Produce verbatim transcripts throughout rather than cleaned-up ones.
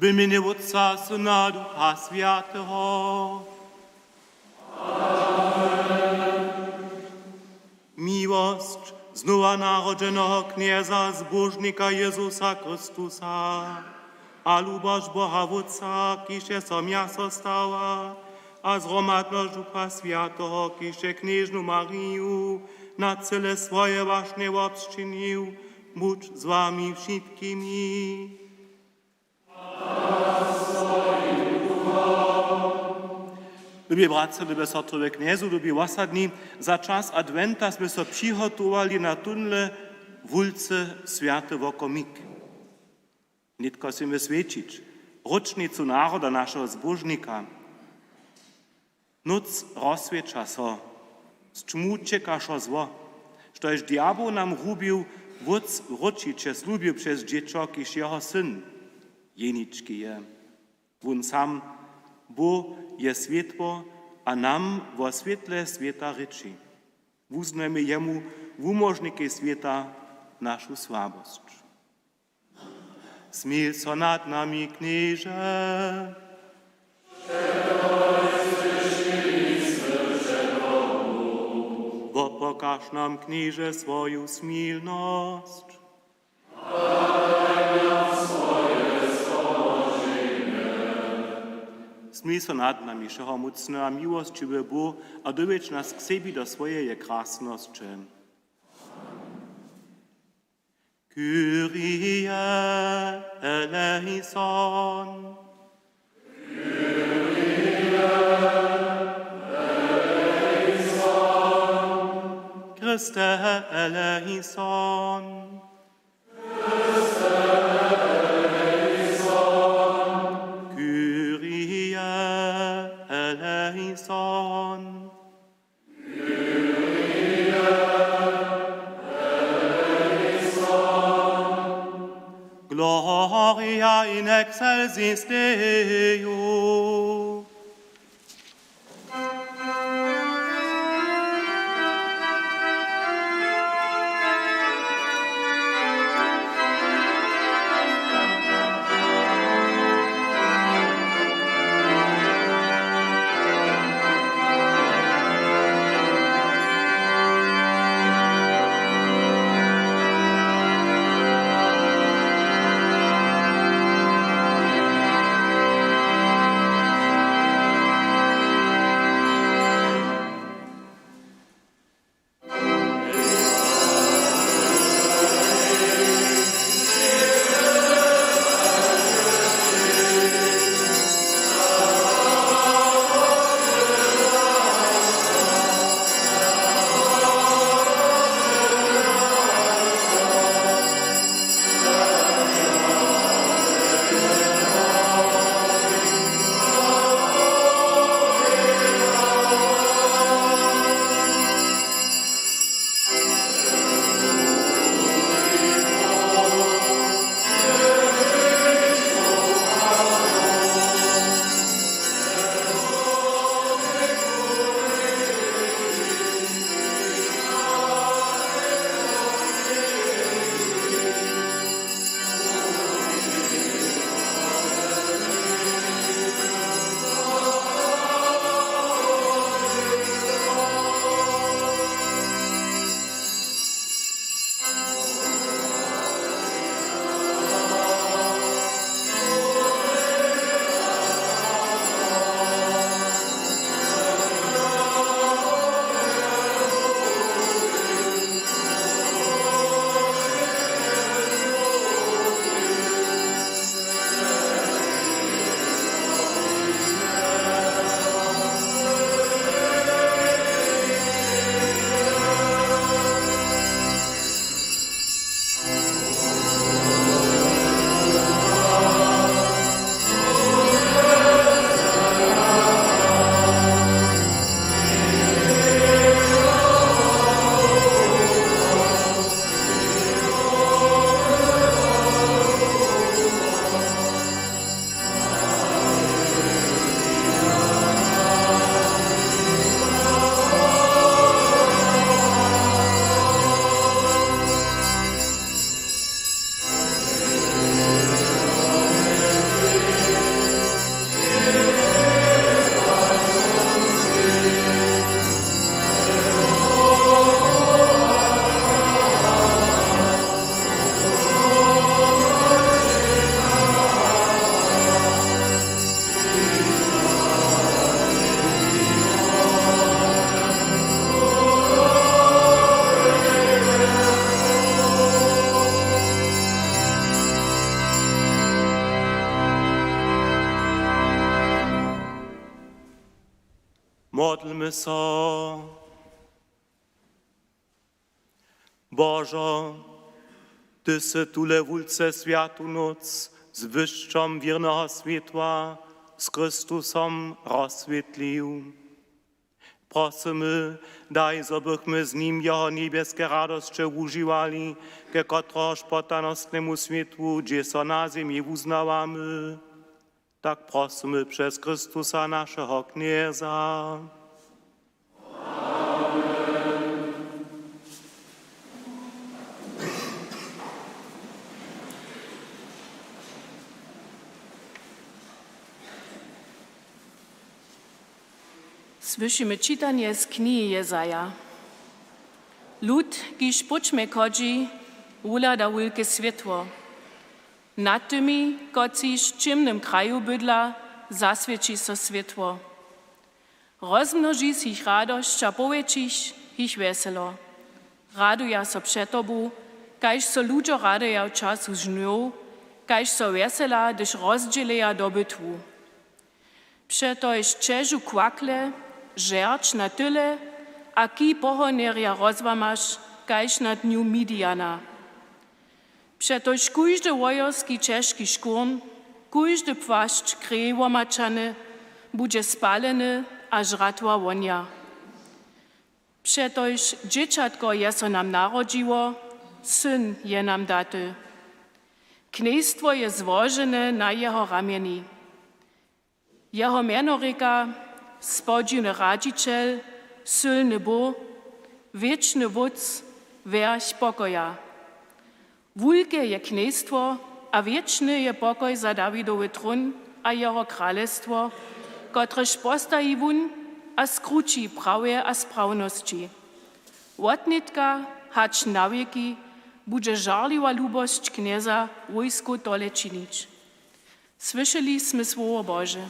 W mjenje Wótca, Syna, Ducha Swjateho. Miłosć znowa narodźeneho Knjeza Zbóžnika Jezusa Chrystusa a lubosć Boha Wótca, kiž je so mjaso stała, a zhromadnosć Ducha Swjateho, kiž je knježnu Mariju na cyle swoje wašnje wobsćinił, budź z wami wšitkimi. Lubi bratřa, lube sotry we Knjezu, lubi wosadni, za čas adwenta smy so přihotowali na tónle wulcy swjaty wokomik. Nětko smy swjećić ročnicu naroda našeho Zbóžnika. Nóc rozswěća so, z ćmu ćěka wšo zło, štož djaboł nam rubił, Wótc wróćiće slubił přez dźěćo, kiž jeho syn jenički je. Wón sam, Bóh, je swětło a nam wo swětle swěta rěči. Wuznajmy jemu, wumóžnikej swěta, našu słabosć. Smil so nad nami, Knježe. Wopokaž nam, Knježe, swoju smilnosć. Smil so nad nami, wšehomócny a miłosćiwy Bóh, a dowjedź nas k sebi do swojeje krasnosće. Kyrie eleison. Christe eleison. Kyrie eleison. Gloria in excelsis Deo. Modlmy so. Božo, ty sy tule wulce swjatu nóc z błyšćom wěrneho swětła, z Chrystusom rozswětlił. Prosymy, daj, zo bychmy z nim jeho njebjeske radosće wužiwali, ke kotrehož potanostnemu swětłu, hdźež so na zemi wuznawamy. Tak prosymy přez Chrystusa, našeho Knjeza. Słyšimy čitanje z knihi Jezaja. Lud, kiž pódźmje chodźi, wuhlada wulke swětło. Nad tymi, kotřiž w ćěmnym kraju bydla, zaswěći so swětło. Rozmnoži jich radosć a powjetši jich wjeselo. Raduja so před tobu, kaž so ludźo raduja w času žnjow, kaž so wjesela, hdyž rozdźěleja dobytwu. Přetož ćežu kwakle, žerč na tyle a kij pohonerja rozłamaš, kaž na dnju Midijana. Přetož kóždy wojerski ćežki škórn, kóždy płašć krej womačany, budźe spaleny a žratwa wonja. Přetož dźěćatko je so nam narodźiło, syn je nam daty. Knjejstwo je złožene na jeho ramjeni. Jeho mjeno rěka: Spodźiwny radźićel, sylny Bóh, wěčny wótc, wjerch pokoja. Wulke je knjejstwo a wěčny je pokoj za Dawidowy trón a jeho kralestwo, kotrež postaji wón a skrući w prawje a sprawnosći. Wotnětka hač na wěki budźe žarliwa lubosć Knjeza wójskow tole činić. Słyšeli smy słowo Bože.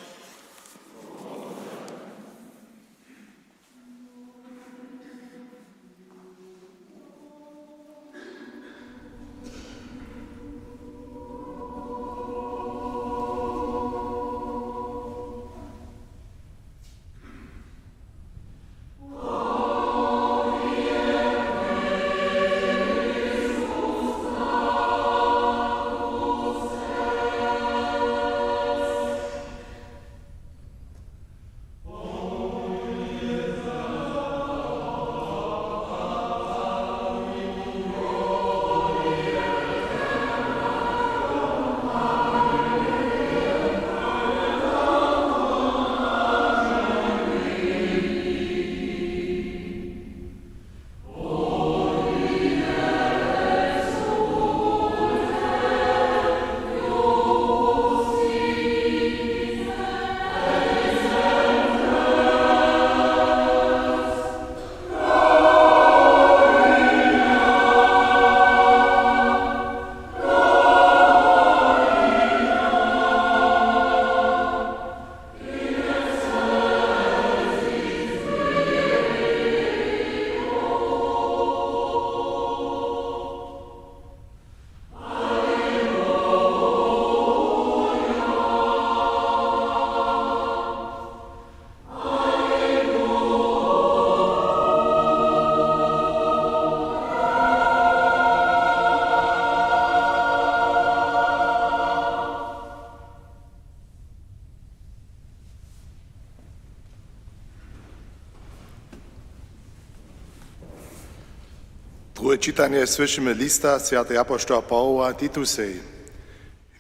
Druhe čitanje słyšimy lista swjateho apoštoła Pawoła Titusej.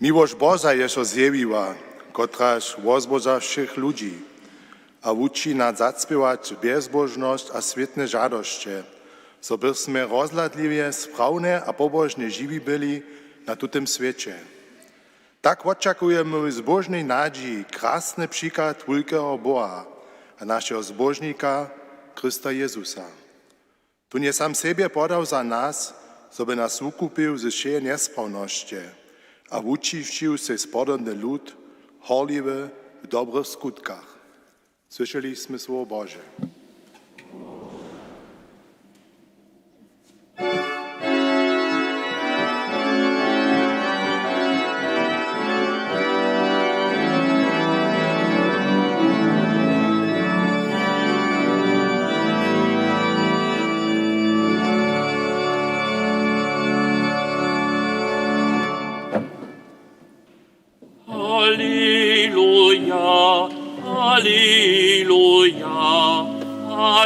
Miłosć Boža je so zjewiła, kotraž wozbudźa wšěch ludźi a wuči nas zaspěwać bjezbóžnosć a swětne žadosće, zo bysmy rozhladliwje, sprawne a pobožnje žiwi byli na tutym swěće. Tak wočakujemy w zbóžnej nadźiji krasny přiklad wulkeho Boha a našeho Zbóžnika Chrysta Jezusa. Tón je sam sebje podał za nas, zo by nas wukupił ze wšeje njesprawnosće a wučišćił sej spodobny lud, horliwy w dobrych skutkach. Słyšeli smy słowo Bože.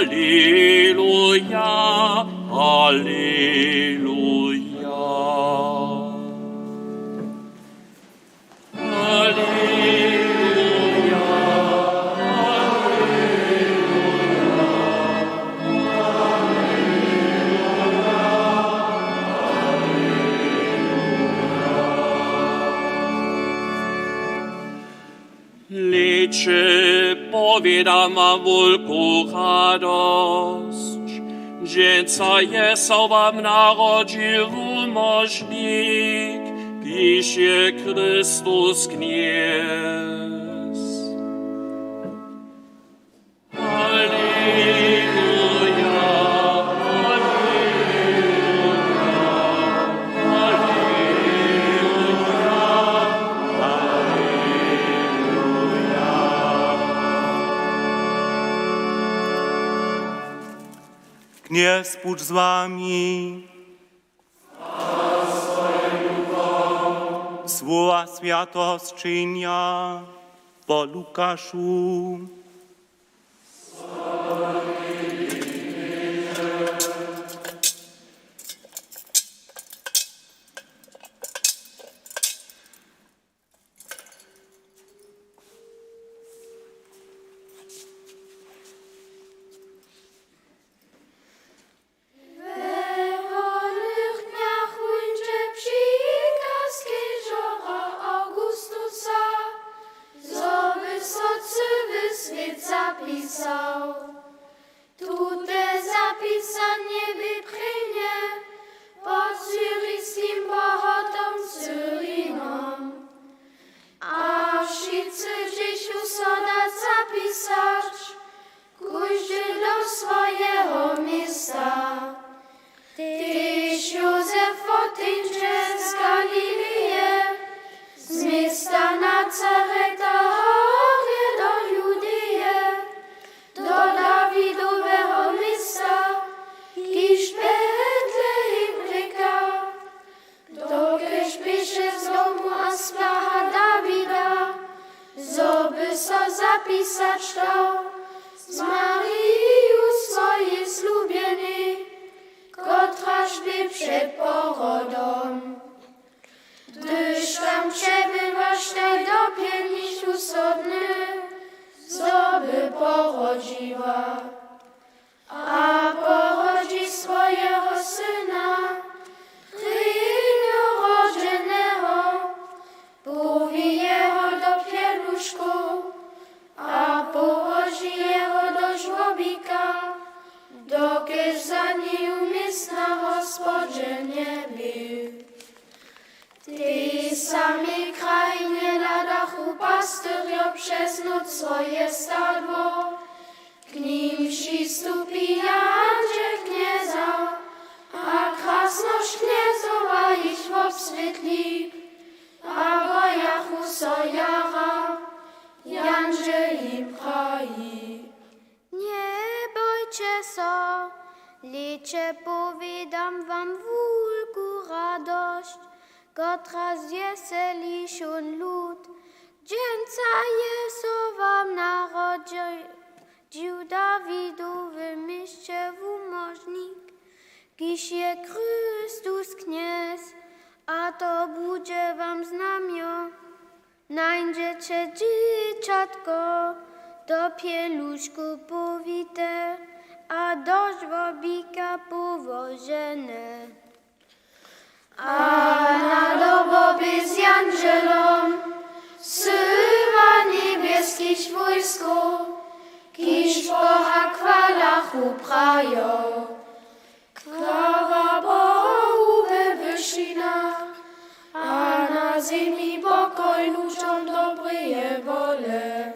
Aleluja, aleluja. Hlejće, powědam wam wulku radosć. Dźensa je so wam narodźił wumožnik, kiž je Chrystus Knjez. Aleluja, aleluja, aleluja, aleluja. Knjez budź z wami. Słowa swjateho sćenja po Lukašu. We wonych dnjach wuńdźe přikaz kejžora Awgustusa, zo by so cyły swět zapisał. Tute zapisanje bě prěnje pod syriskim pohotom Cyrinom. A wšitcy dźěchu so dać zapisać, kóždy do swojeho města. Tež Józef woteńdźe z Galileje, z města Nazareta horje do Judeje, do Dawidoweho města, kiž Betlehem rěka, dokelž běše z domu a z plaha Dawida, zo by so zapisać dał z Mariju swojej zlubjenej, kotraž bě před porodom. Hdyž tam přebywaštaj do pjenjich sodny, zo by porodźiła. A porodźi swojeho syna, prěnjorodźeneho, powi jeho do pjeluškow a połoži jeho do žłobika, dokelž za njeju městna w hospodźe njebě. W tej samej krajinje hladachu pastyrjo přez noc swoje stadło, k nim přistupi jandźel Knjeza a krasnosć Knjezowa jich wobswětli, a bojachu so jara. Jandźel jim praji: Njebojće so, hlejće, powědam wam wulku radosć, kotraž zwjeseli wšón lud. Dźensa je so wam narodźił w Dawidowym měsće wumóžnik, kiž je Chrystus Knjez. A to budźe wam znamjo: Nańdźeće dźěćatko do pjeluškow powite a do žłobika połožene. A na dobo bě z jandźelom syła njebjeskich wójskow, kiž Boha chwalachu, prajo: Chwała Bohu we wyšinach, a na zemi pokoj ludźom dobreje wole.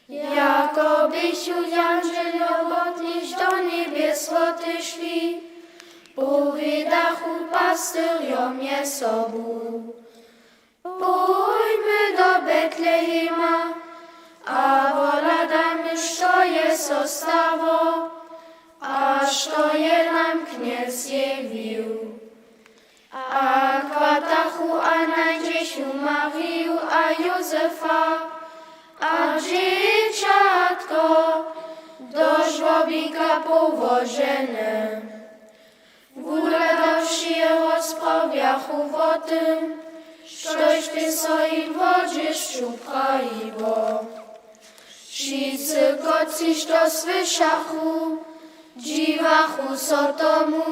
Jako běchu jandźeljo wot nich do njebjes wotešli, powědachu pastyrjo mjez sobu: Pójmy do Betlehema a wohladajmy, što je so stało a što je nam Knjez zjewił. A chwatachu a nańdźechu Mariju a Józefa a dźěćatko do žłobika ženy. Wuhladawši je, rozprawjachu wo tym, štož bě so jim wo dźěsću prajiło. Wšitcy, kotřiž to słyšachu, dźiwachu so tomu,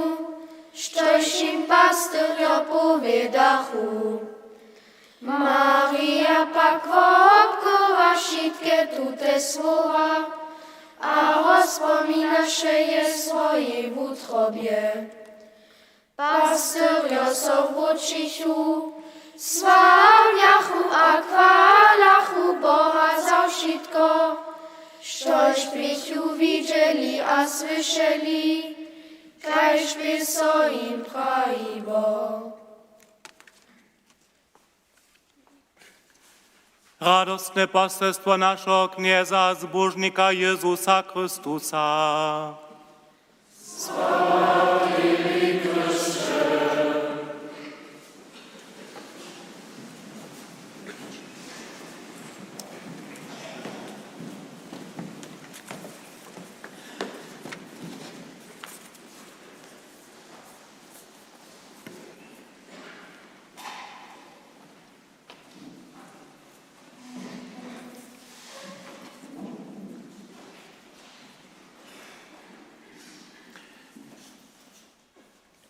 štož jim pastyrjo powědachu. Marija pak wohopkowa wšitke tute słowa a rozpominaše je w swojej wutrobje. Pastyrjo so wróćichu, sławjachu a chwalachu Boha za wšitko, štož běchu widźeli a słyšeli, kaž bě so jim prajiło. Radostne poselstwo našeho Knjeza a Zbóžnika Jezusa Chrystusa.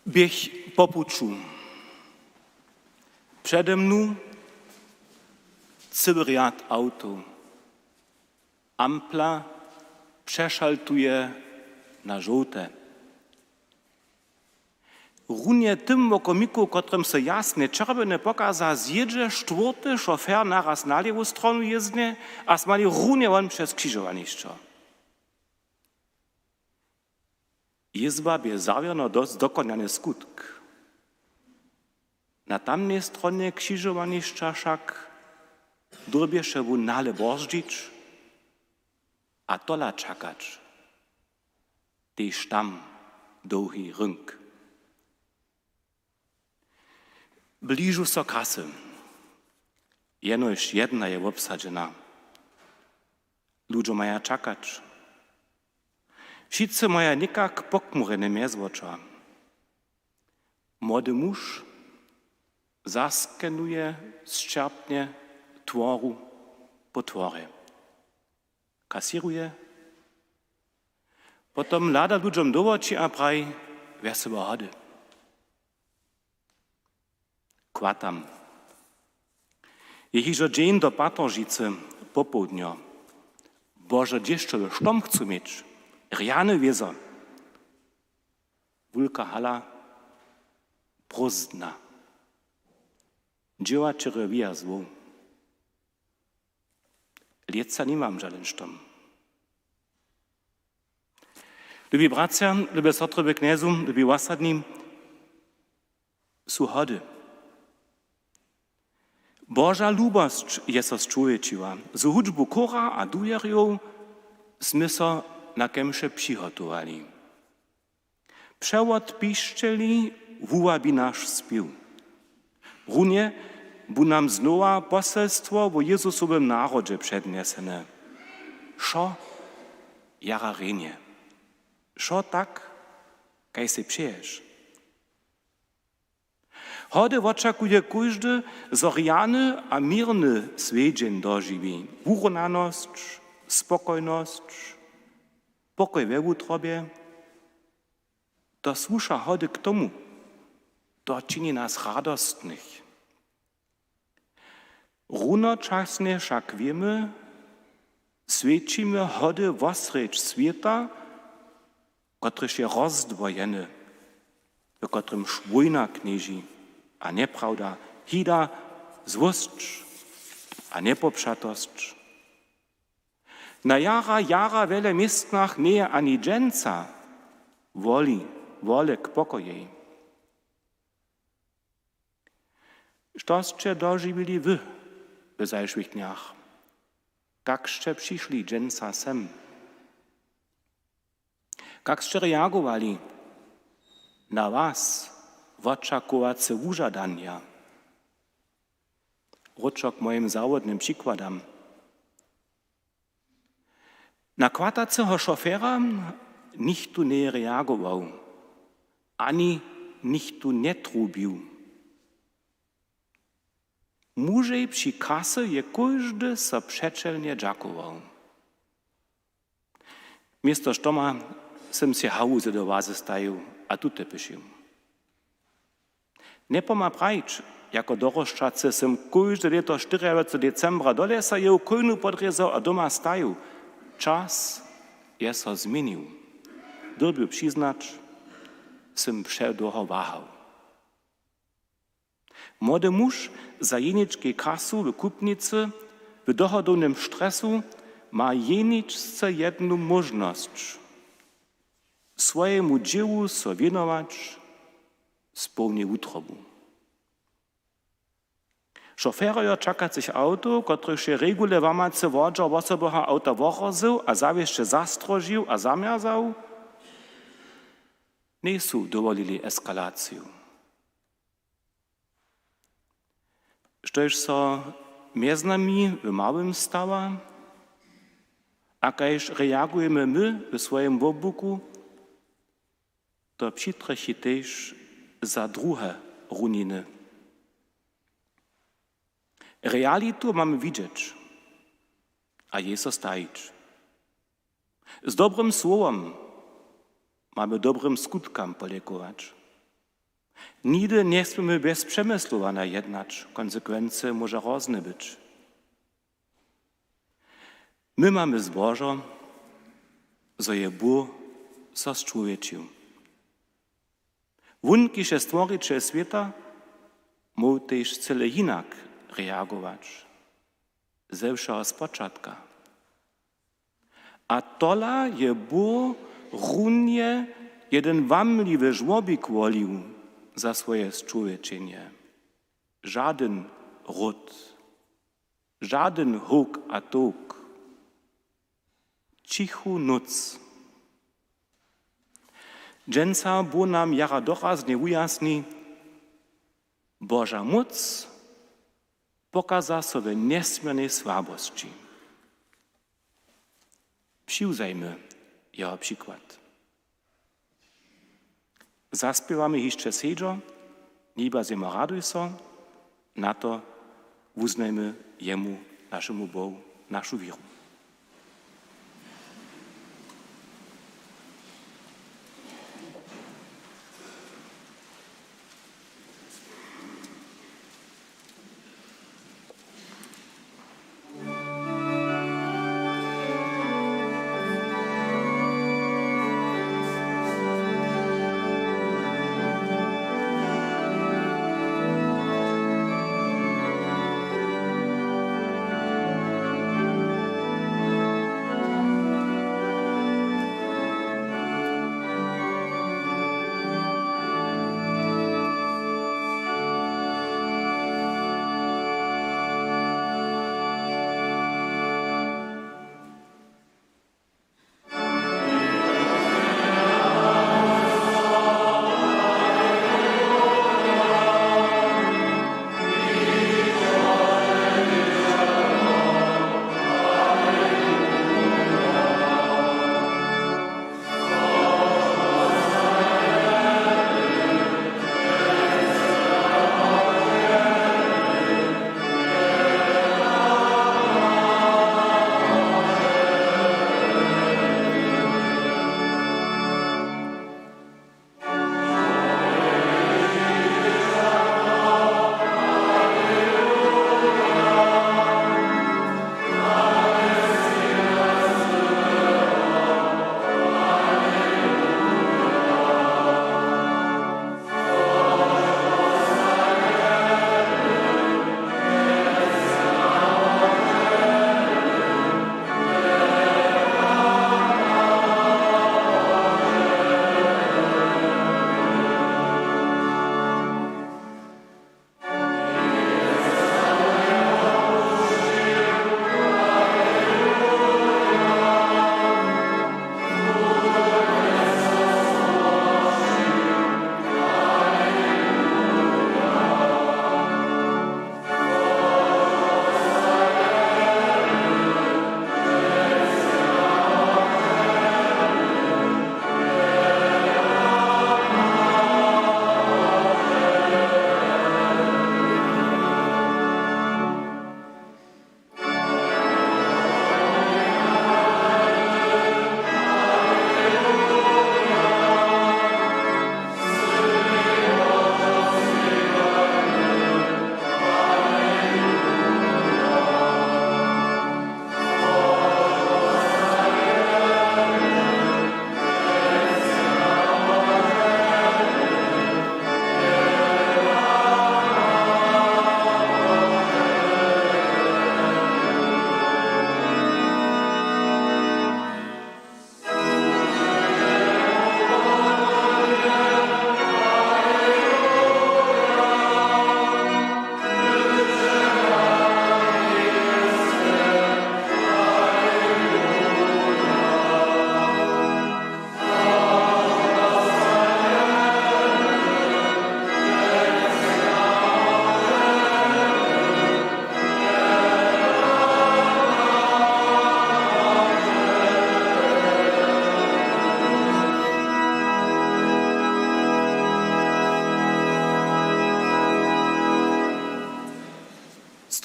Běch po puću. Přede mnu cyły rjad awtow. Ampla přešaltuje na žołte. Runje tym wokomiku, kotrymž so jasnje čerwjene pokaza, zjědźe štwórty šofer naraz na lěwu stronu jězdnje a smali runje won přez křižowanišćo. Jězba bě zawěrno dosć dokonjany skutk. Na tamnej stronje křižowanišća wšak dyrbješe wón nahle bordźić a tola čakać. Tež tam dołhi rynk. Bližu so kasy. Jenož jedna je wobsadźena. Ludźo maja čakać. Wšitcy maja někak pokmurjene mjezwoča. Młody muž zaskenuje sćerpnje tworu po tworje. Kasěruje, potom hlada ludźom do woči a praji: „Wjesele hody.“ Chwatam. Je hižo dźeń do Patoržicy, popołdnjo. Bože, hdźež to štom chcu měć? Rjany wězo. Wulka hala, prózdna. Dźěłaćerjo wija zwoł. Lětsa nimam žadyn štom. Lubi bratřa, lube sotry w Knjezu, lubi wosadni, su hody. Boža lubosć je so sčłowječiła. Z hudźbu chóra a dujerjow smy so na kemše přihotowali. Přewod pišćeli wuwabi naš spěw. Runje bu nam znowa poselstwo wo Jězusowym narodźe přednjesene. Wšo jara rjenje. Wšo tak, kaž sej přeješ. Hody wočakuje kóždy, zo rjany a měrny swjedźeń dožiwi. Wurunjanosć, spokojnosć, pokoj we wutrobje. To słuša hody k tomu. To čini nas radostnych. Runočasnje wšak wěmy, swjećimy hody wosrjedź swěta, kotryž je rozdwojeny, w kotrymž wójna knježi a njeprawda, hida, złosć a njepopřatosć. Na jara, jara wjele městnach njeje ani dźensa woli, wole k pokojej. Što sće dožiwili wy w zašłych dnjach? Kak sće přišli dźensa sem? Kak sće reagowali na was wočakowace wužadanja? Wróćo k mojim zawodnym přikładam. Na chwataceho šofera Nichtó njeje reagował, ani nichtó njetrubił. Mužej při kasy je kóždy so přećelnje dźakował. Město štoma sym sej hałuzy do wazy stajił a tute pyšił. Njepomha prajić, jako dorosćacy sym kóžde lěto štyriadwacetego decembra do lěsa jěł, kójnu podrězał a doma stajił. Čas je so změnił. Dyrbju přiznać, sym předołho wahał. Młody muž za jeničkej kasu w kupnicy w dohodownym stresu ma jeničce jednu móžnosć, swojemu dźěłu so wěnować z połnej wutrobu. Šoferjo čakacych awtow, kotryž je regule łamacy wodźer wosobeho awta wohrozył a zawěsće zastrožił a zamjazał, njejsu dowolili eskalaciju. Štož so mjez nami w małym stawa a kaž reagujemy my w swojim wobłuku, to přitrjechi tež za druhe runiny. Realitu mamy widźeć a jej so stajić. Z dobrym słowom mamy dobrym skutkam poděkować. Nihdy njesměmy bjez přemyslowanja jednać, konsekwency móža hrozne być. My mamy zbožo, zo je Bóh so sčłowječił. Wón, kiž je stworićel swěta, móhł tež cyle hinak reagować. Ze wšeho spočatka. A tola je Bóh runje jedyn wamliwy žłobik wolił za swoje sčłowjećenje. Žadyn ród, žadyn howk a towk. Ćichu nóc. Dźensa Bóh nam jara doraznje wujasni, Boža móc pokaza so w njesměrnej słabosći. Přiwzajmy jeho přikład. Zaspěwamy hišće sedźo, Njebja zemo, raduj so, na to wuznajmy jemu, našemu Bohu, našu wěru.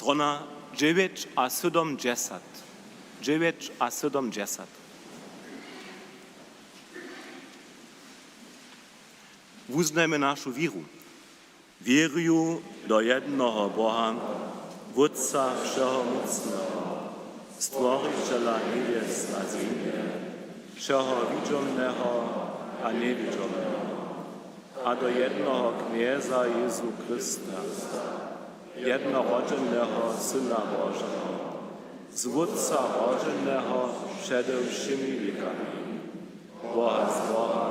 Strona dźewjeć a sydomdźesat. Dźewjeć a sydomdźesat. Wuznajmy našu wěru. Wěruju do jednoho Boha, Wótca wšehomócneho, Stworićela njebjes a zemje, wšeho widźomneho a njewidźomneho, a do jednoho Knjeza Jězu Chrysta, jednorodźeneho Syna Božeho, z Wótca rodźeneho přede wšěmi wěkami, Boha z Boha,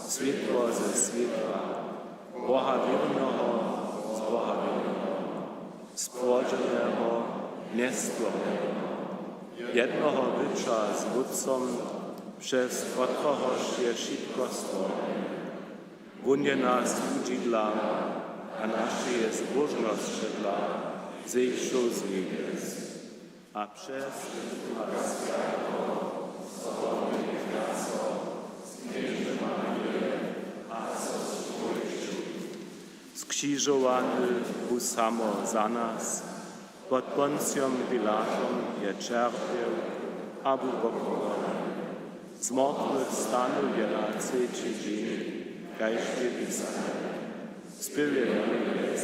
swětło ze swětła, Boha wěrneho z Boha wěrneho, spłodźeneho, njestworjeneho, jednoho byća z Wótcom, přez kotrehož je wšitko stworjene. Wón je nas ludźi dla a našeje zbóžnosće dla zešoł z njebjes. A přez Ducha Swjateho skřižowany bu samo za nas, pod Poncijom Pilatom je ćerpjeł a bu pochowany. Z mortwych stanył je na třeći dźeń, kaž je pisane. Spěł je do njebjes,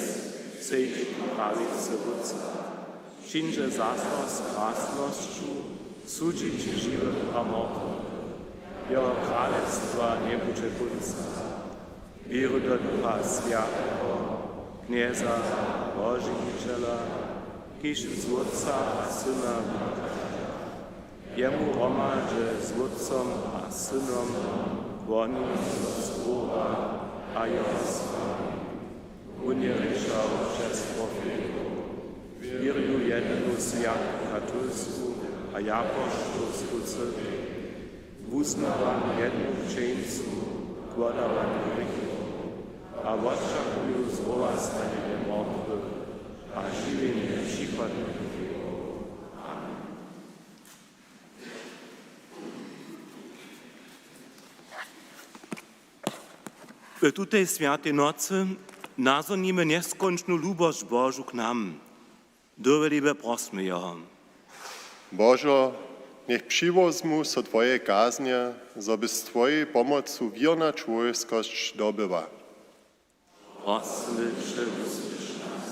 sedźi po prawicy Wótca. Přińdźe zaso z krasnosću sudźić žiwych a mortwych. Jeho kralestwa njebudźe kónca. Wěru do Ducha Swjateho, Knjeza, Wožiwićela, kiž z Wótca a Syna wudźe. Jemu hromadźe z Wótcom a Synom, woni so z Boha a jeho sławni. Wón je rěčał přez profetow. Wěruju jednu swjatu katolsku a japoštołsku cyrkej. Wuznawam jednu křćeńsku k wodawanju hrěchow a wočakuju znowastanjenje mortwych a žiwjenje přichodnych wěkow. Amen. W tutej swjatej nocy nazhonimy njeskónčnu lubosć Božu k nam. Dyrjeliwje prosmy jeho. Božo, njech přiwozmu so twoje kaznje, zo by z twojej pomocu wěrna čłowjeskosć dobyła. Prosymy će, wusłyš nas.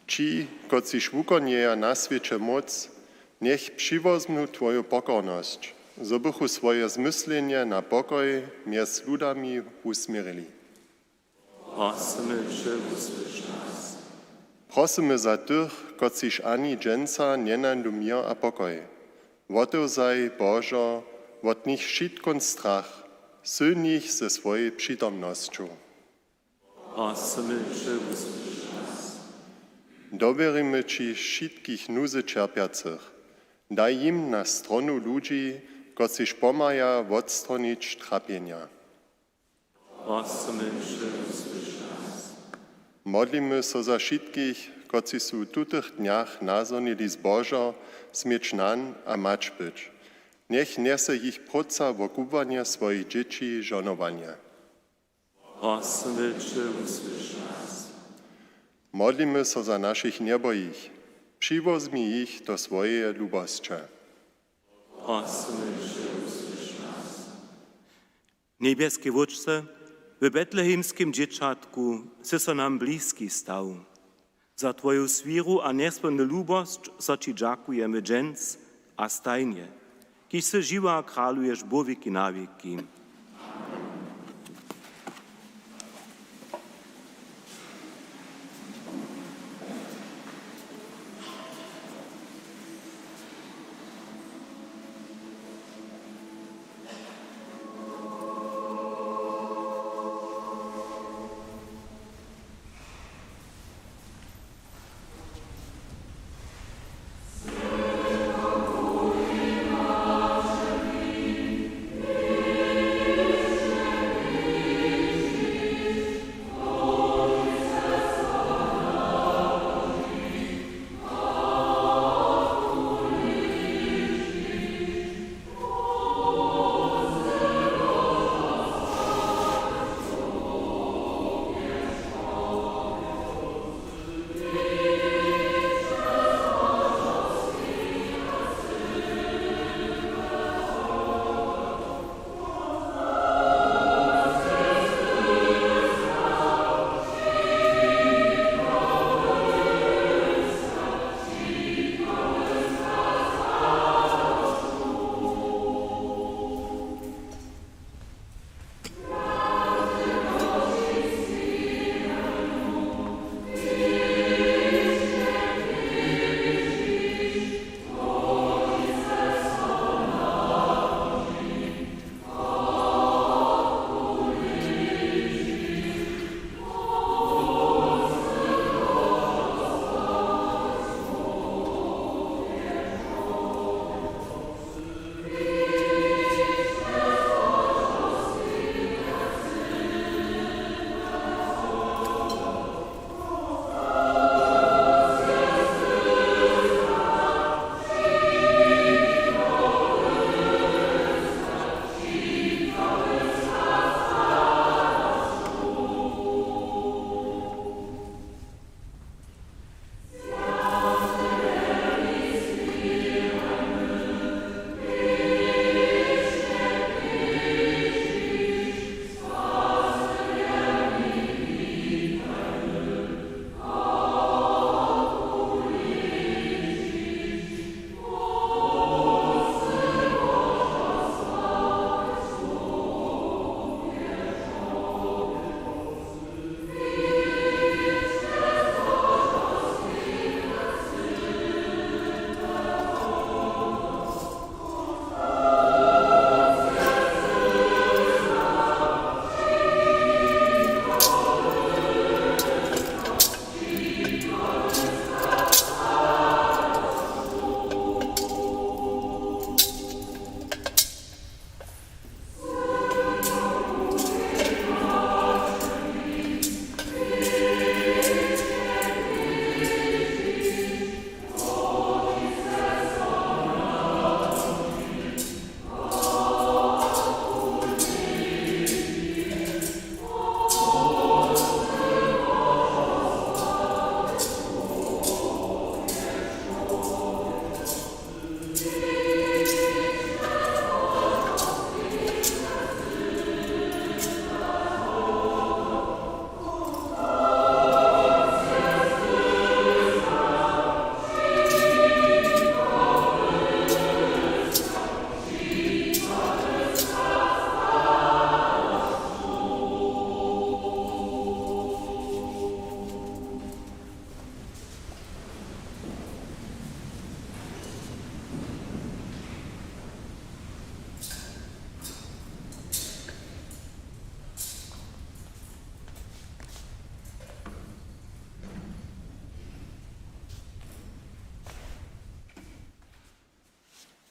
Ći, kotřiž wukonjeja na swěće móc, njech přiwozmu twoju pokornosć, zo bychu swoje zmyslenje na pokoj mjez ludami wusměrili. Prosymy će, wusłyš nas. Prosymy za tych, kotřiž ani dźensa njenajdu měr a pokoj. Wotewzaj, Božo, wot nich wšitkón strach, sylń jich ze swojej přitomnosću. Prosymy će, wusłyš nas. Dowěrimy ći wšitkich nuzy ćerpjacych. Daj jim na stronu ludźi, kotřiž pomhaja wotstronić trapjenja. Prosymy će, wusłyš nas. Modlimy so za wšitkich, kotřiž su w tutych dnjach nazhonili zbožo, směć nan a mać być. Njech njese jich próca wo kubłanje swojich dźěći žonowanje. Prosymy će, wusłyš nas. Modlimy so za našich njebojich. Přiwozmi jich do swojeje lubosće. Prosymy će, wusłyš nas. Njebjeski Wótče, w betlehemskim dźěćatku sy so nam bliski stał. Za twoju swěru a njesłownu lubosć so ći dźakujemy dźens a stajnje, kiž sy žiwy a kraluješ po wěki na wěki.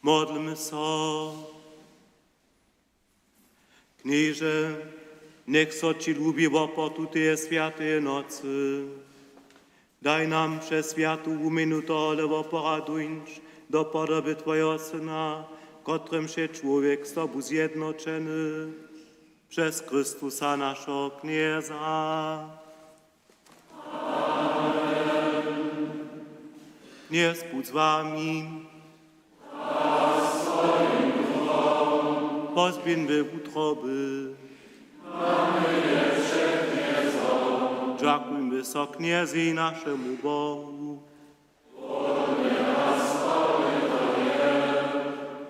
Modlmy so. Knježe, njech so ći lubi wopor tuteje swjateje nocy. Daj nam přez swjatu wuměnu tohole wopora dóńć do podoby twojeho Syna, kotrymž je čłowjek z tobu zjednoćeny, přez Chrystusa, našeho Knjeza. Knjez budź z wami. Pozběhńmy wutroby. Dźakujmy so Knjezej, našemu Bohu.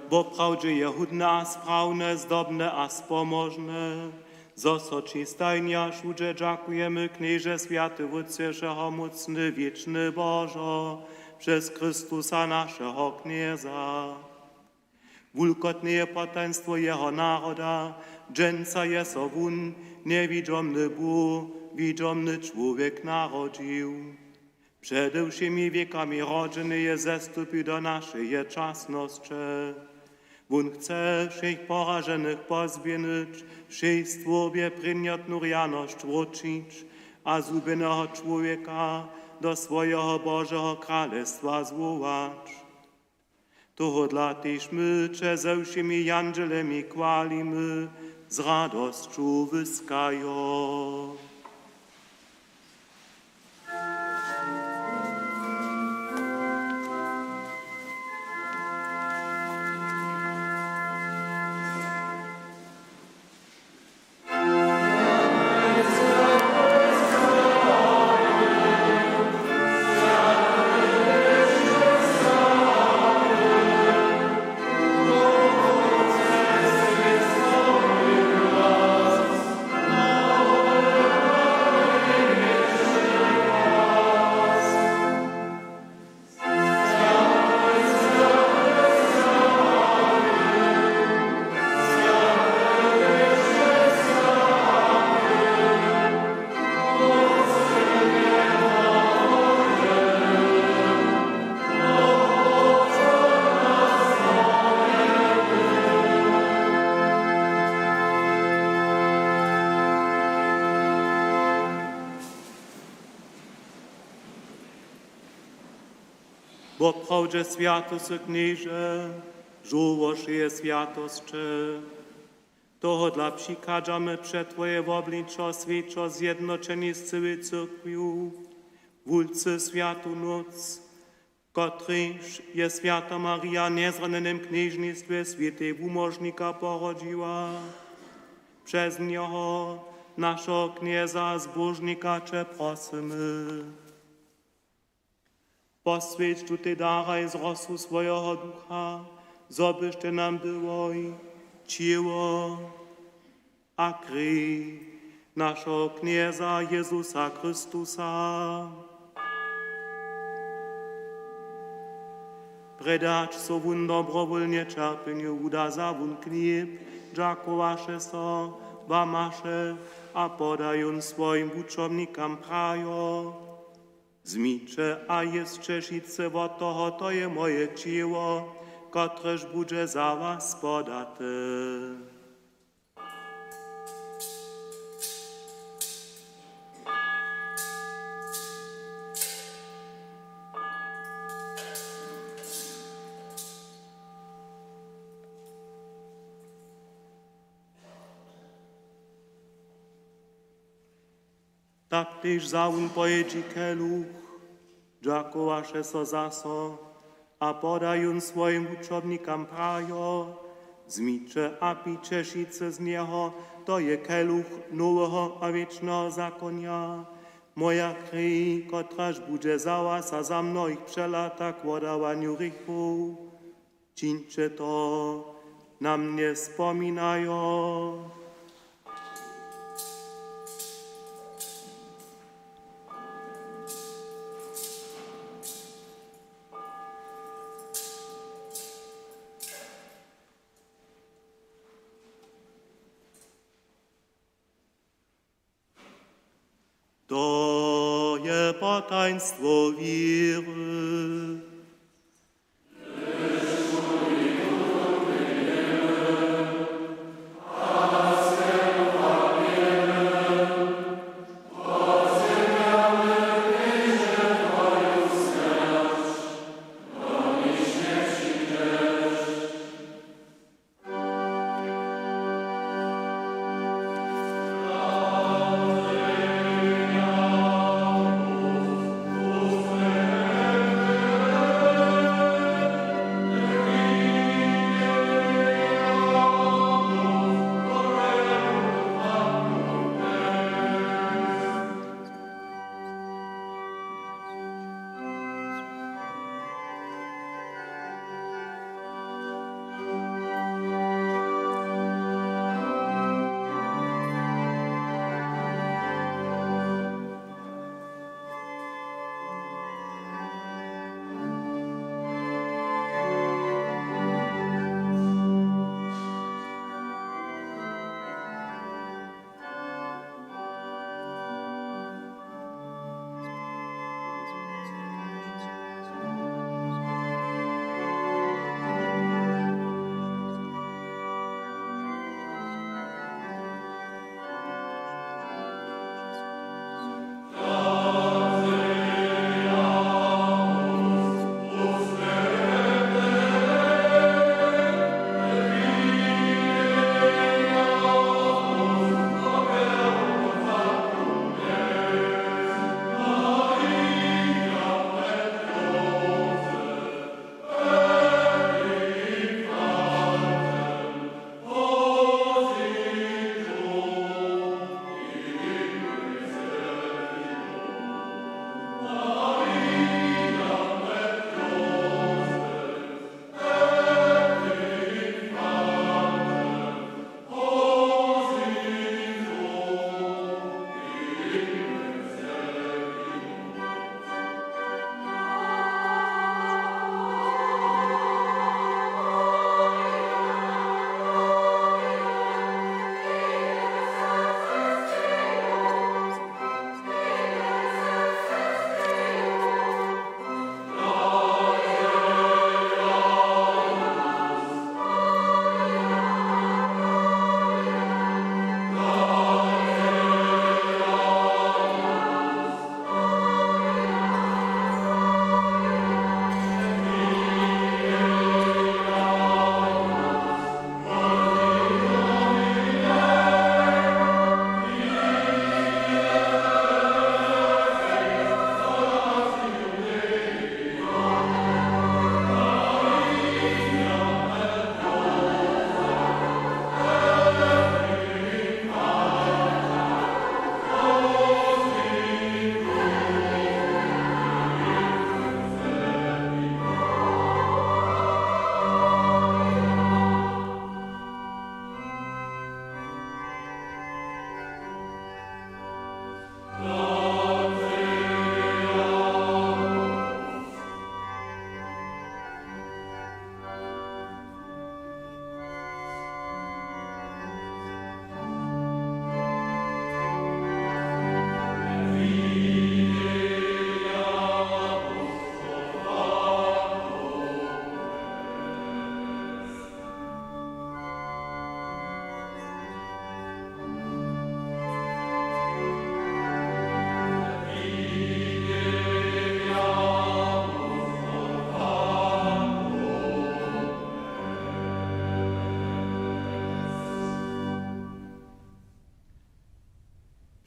Woprawdźe je hódne a sprawne, zdobne a spomožne, zo so ći stajnje a wšudźe dźakujemy, Knježe, swjaty Wótče, wšehomócny, wěčny Božo, přez Chrystusa, našeho Knjeza. Wulkotne je potajnstwo jeho naroda, dźensa je so wón, njewidźomny Bóh, widźomny čłowjek, narodźił. Přede wšěmi wěkami rodźeny je zestupił do našeje časnosće. Wón chce wšěch poraženych pozběhnyć, wšej stwórbje prěnjotnu rjanosć wróćić a zhubjeneho čłowjeka do swojeho Božeho kralestwa zwołać. Tohodla tež my će ze wšěmi jandźelemi chwalimy z radosću wyskajo. Woprawdźe swjaty sy, Knježe, žołło wšeje swjatosće. Tohodla přichadźamy před twoje wobličo, swjećo zjednoćeni z cyłej cyrkwju, wulcy swjatu nóc, kotrejž je swjata Marija w njezranjenym knježnistwje swětej wumóžnika porodźiła. Přez njeho, našeho Knjeza a Zbóžnika, će prosymy. Poswjeć tutej daraj z rosu swojeho Ducha, zo byštej nam byłoj ćěło a krej našeho Knjeza Jezusa Chrystusa. Prjedy hač so wón dobrowólnje ćerpjenju wuda, wza wón chlěb, dźakowaše so, łamaše a poda jón swojim wučomnikam, prajo: Wzmiće a jěsće wšitcy wot toho, to je moje ćěło, kotrež budźe za was podate. Tak tež wza wón po jědźi keluch, dźakowaše so zaso a poda jón swojim wučomnikam, prajo: Wzmiće a pijće wšitcy z njeho, to je keluch noweho a wěčneho zakonja, moja krej, kotraž budźe za was a za mnohich přelata k wodawanju hrěchow. Čińće to na mnje spominajo. To je potajnstwo wěry.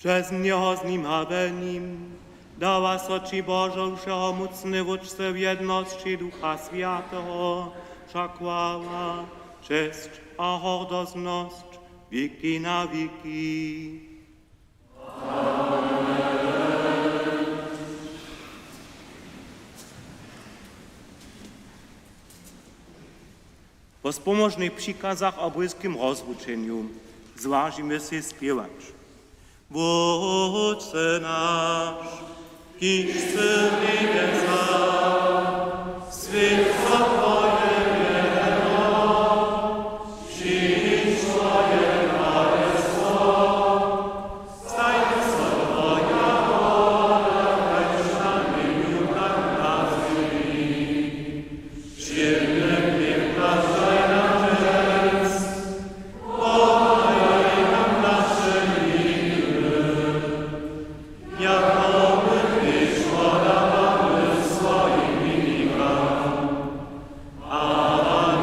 Přez njeho, z nim a we nim dawa so ći, Božo, wšehomócny Wótče, w jednosći Ducha Swjateho wša chwała, česć a hordoznosć wěki na wěki. Po spomožnych přikazach a bójskim rozručenju zwažimy sej spěwać. Wótče naš, kiž sy w njebjesach, swjeć so twoje mjeno, přińdź twoje kralestwo, stań so twoja wola, kaž na njebju, tak na zemi. Wšědny chlěb naš daj nam dźens, wotdaj nam naše winy, jako my tež wotdawamy swojim winikam. A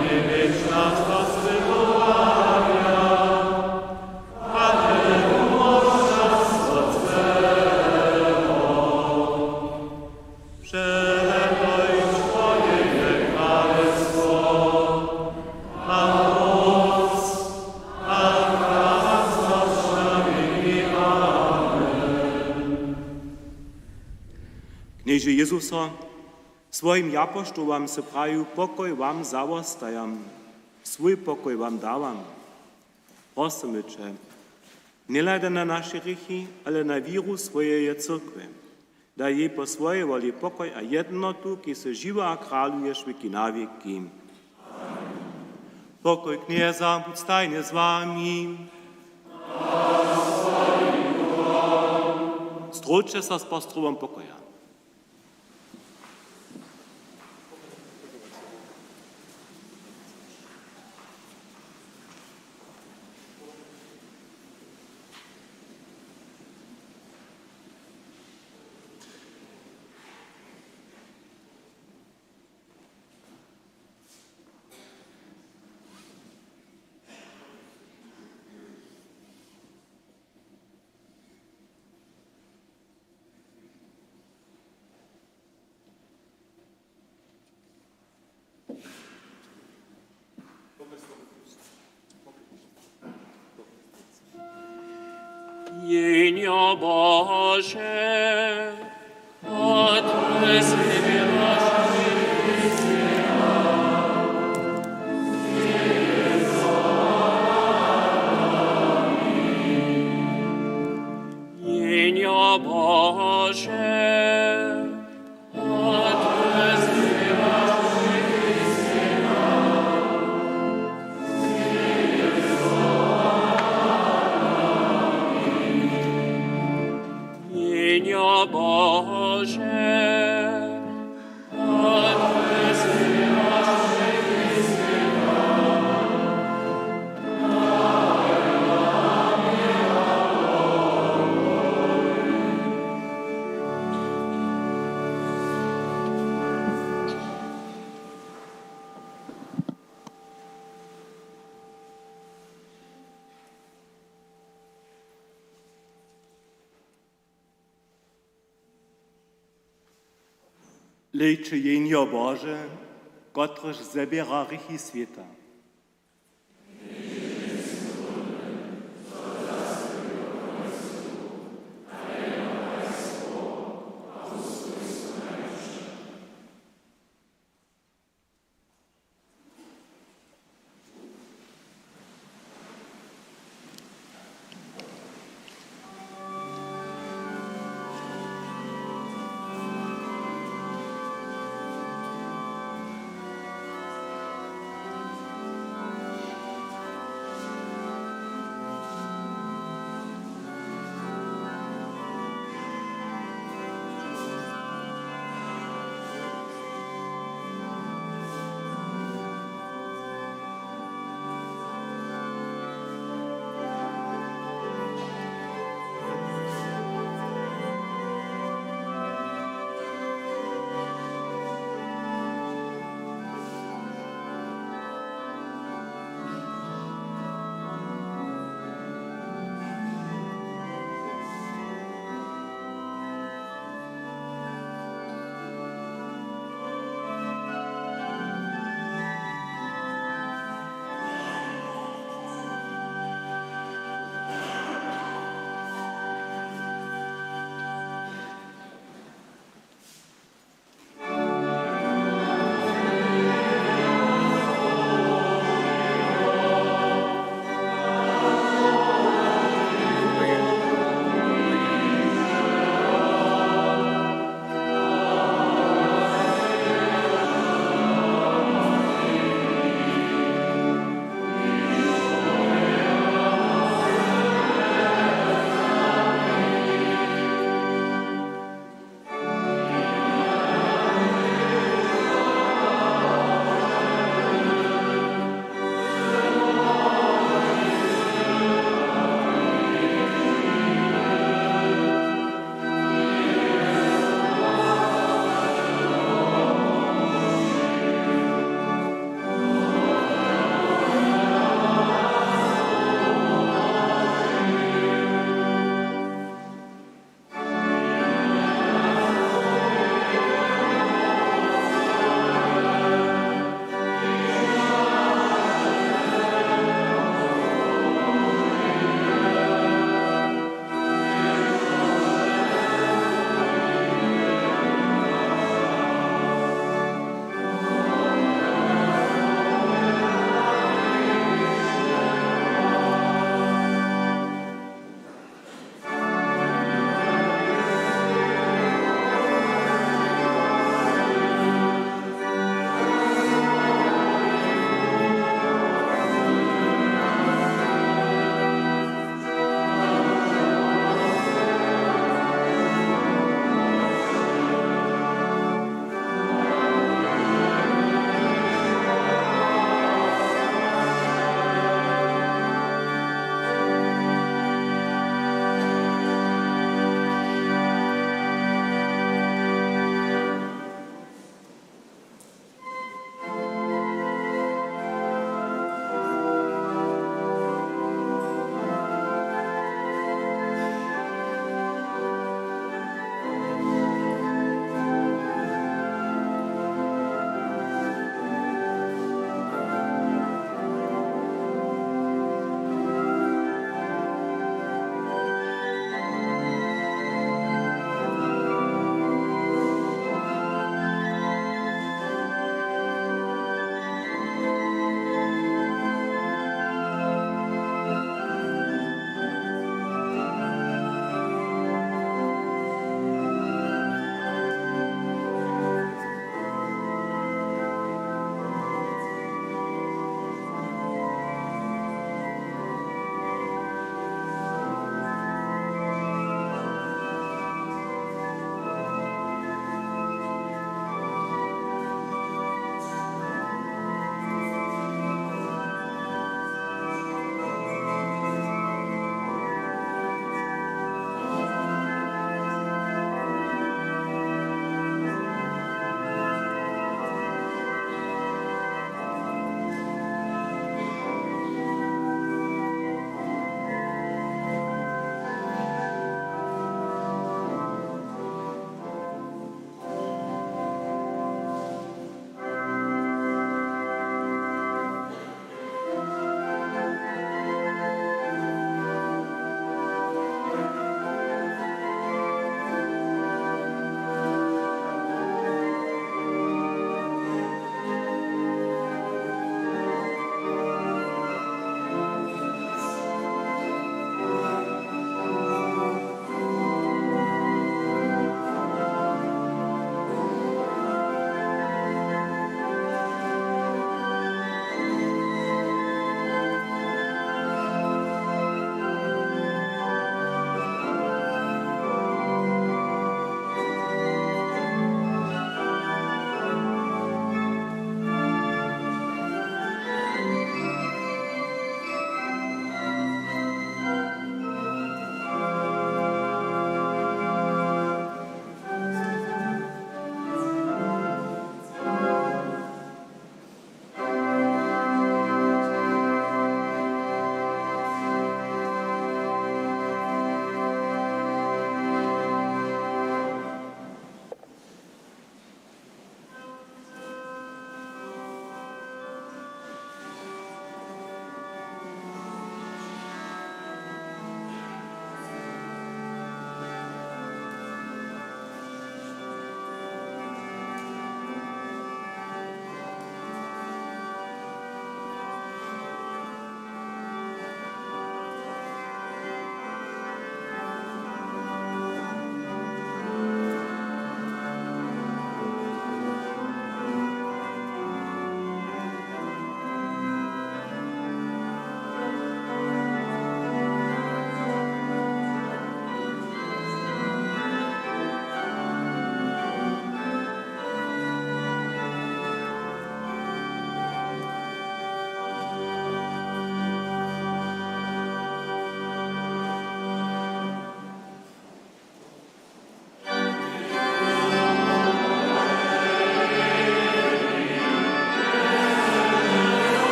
njewjedź nas do spytowanja, ale wumóž nas wot złeho. Přetož twoje je kralestwo a móc a kralestwo na wěki. Amen. Knježe Jezuso, swojim japoštołam sy prajił: „Pokoj wam zawostajam, swój pokoj wam dawam.“ Prosymy će, njehladaj na naše hrěchi, ale na wěru swojeje cyrkwje. Daj jej po swojej woli pokoj a jednotu, kiž sy žiwy a kraluješ wěki na wěki. Pokoj Knjeza budź stajnje z wami. Zdrójće so z postrowom pokoja. Jehnjo Bože, Otc, Jehnjo Bože, Jehnjo Bože, Hlejće, Jehnjo Bože, kotrež zběra hrěchi swěta.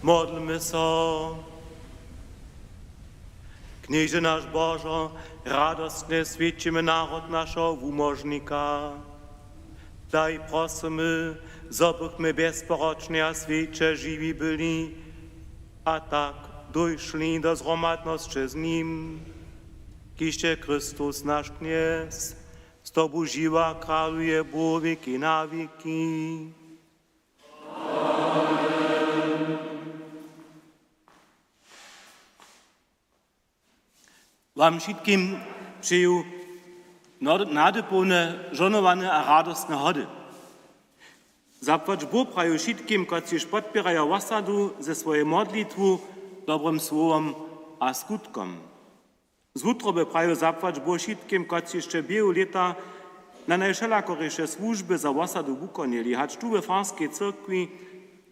Modlmy so. Knježe naš Božo, radostnje swjećimy narod našeho wumóžnika. Daj, prosymy, zo bychmy w bezporočnje a swěće žiwi byli a tak dóšli do zhromadnosće z nim, kiž je Chrystus, naš Knjez, z tobu žiwy a kraluje Bóh wěki na wěki. Wam wšitkim přeju nod-, nadypołne, žohnowane a radostne hody. Zapłać Bóh, praju wšitkim, kotřiž podpěrajo wosadu ze swojej modlitwu, dobrym słowom a skutkom. Z wutroby praju zapłać Bóh wšitkim, kotřiž hišće běhu lěta na najwšelakoriše słužby za wosadu wukonjeli, hač tu we farskej cyrkwi,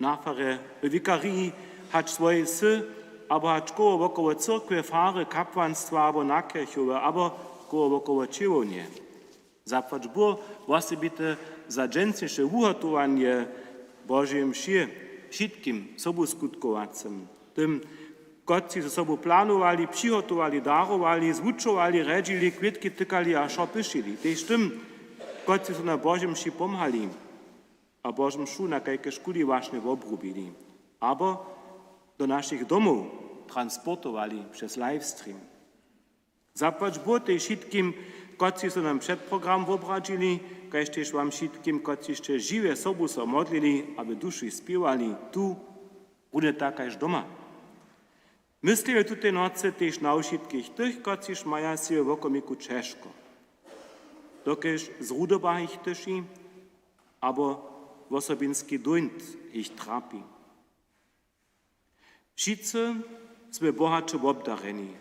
na farje, we wikariji, hač swojej wsy, abo hač koło wokoło cyrkwje, fary, kapłanstwa abo na kěrchowy, abo koło wokoło ćěłownje. Zapłać Bóh wosebite za dźensniše wuhotowanje Božeje mši wšitkim sobuskutkowacym, tym, kotřiž so sobu planowali, přihotowali, darowali, zwučowali, rjedźili, kwětki tykali a wšo pyšili, tež tym, kotřiž so na Božej mši pomhali a Božu mšu na kajkež kudy wašnje wobrubili abo do našich domow transportowali přez livestream. Zapłać Bóh tež wšitkim, kotřiž so nam předprogram wobradźili, kaž tež wam wšitkim, kotřiž hišće žiwje sobu so modlili a w duši spěwali, tu, runje tak kaž doma. Myslimy tutej nocy tež na wšitkich tych, kotřiž maja sej we wokomiku ćežko, dokelž zrudoba jich tyši abo wosobinski dóńt jich trapi. Wšitcy smy bohaće wobdarjeni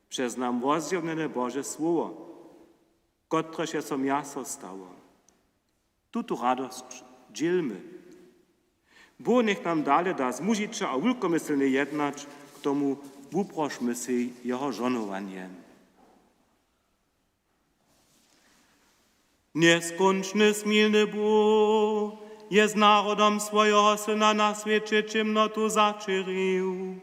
přez nam wozjewjene Bože słowo, kotrež je so mjaso stało. Tutu radosć dźělmy. Bóh njech nam dale da zmužiće a wulkomyslnje jednać, k tomu wuprošmy sej jeho žohnowanje. Njeskónčny smilny Bóh je z narodom swojeho Syna na swěće ćěmnotu zaćěrił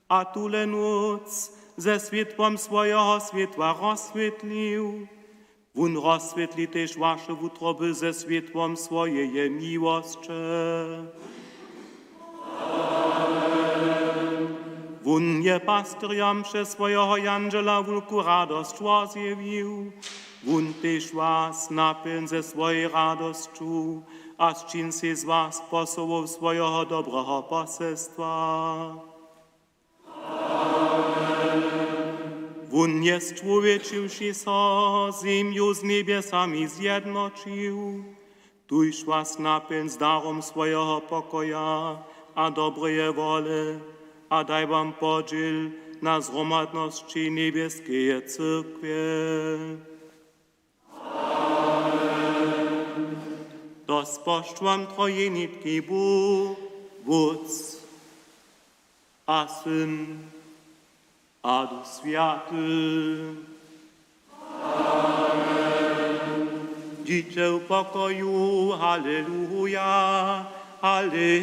a tule nóc ze swětłom swojeho swětła rozswětlił. Wón rozswětli tež waše wutroby ze swětłom swojeje miłosće. Wón je pastyrjom přez swojeho jandźela wulku radosć wozjewił. Wón tež was napjelń ze swojej radosću a sčin sej z was posołow swojeho dobreho poselstwa. Wón je, sčłowječiwši so, zemju z njebjesami zjednoćił. Tuž was napjelń z darom swojeho pokoja a dobreje wole a daj wam podźěl na zhromadnosći njebjeskeje cyrkwje. To spožč wam trojenitki Bóh, Wótc a Syn a Duch Swjaty. Amen. Dźiće w pokoju. Haleluja, haleluja.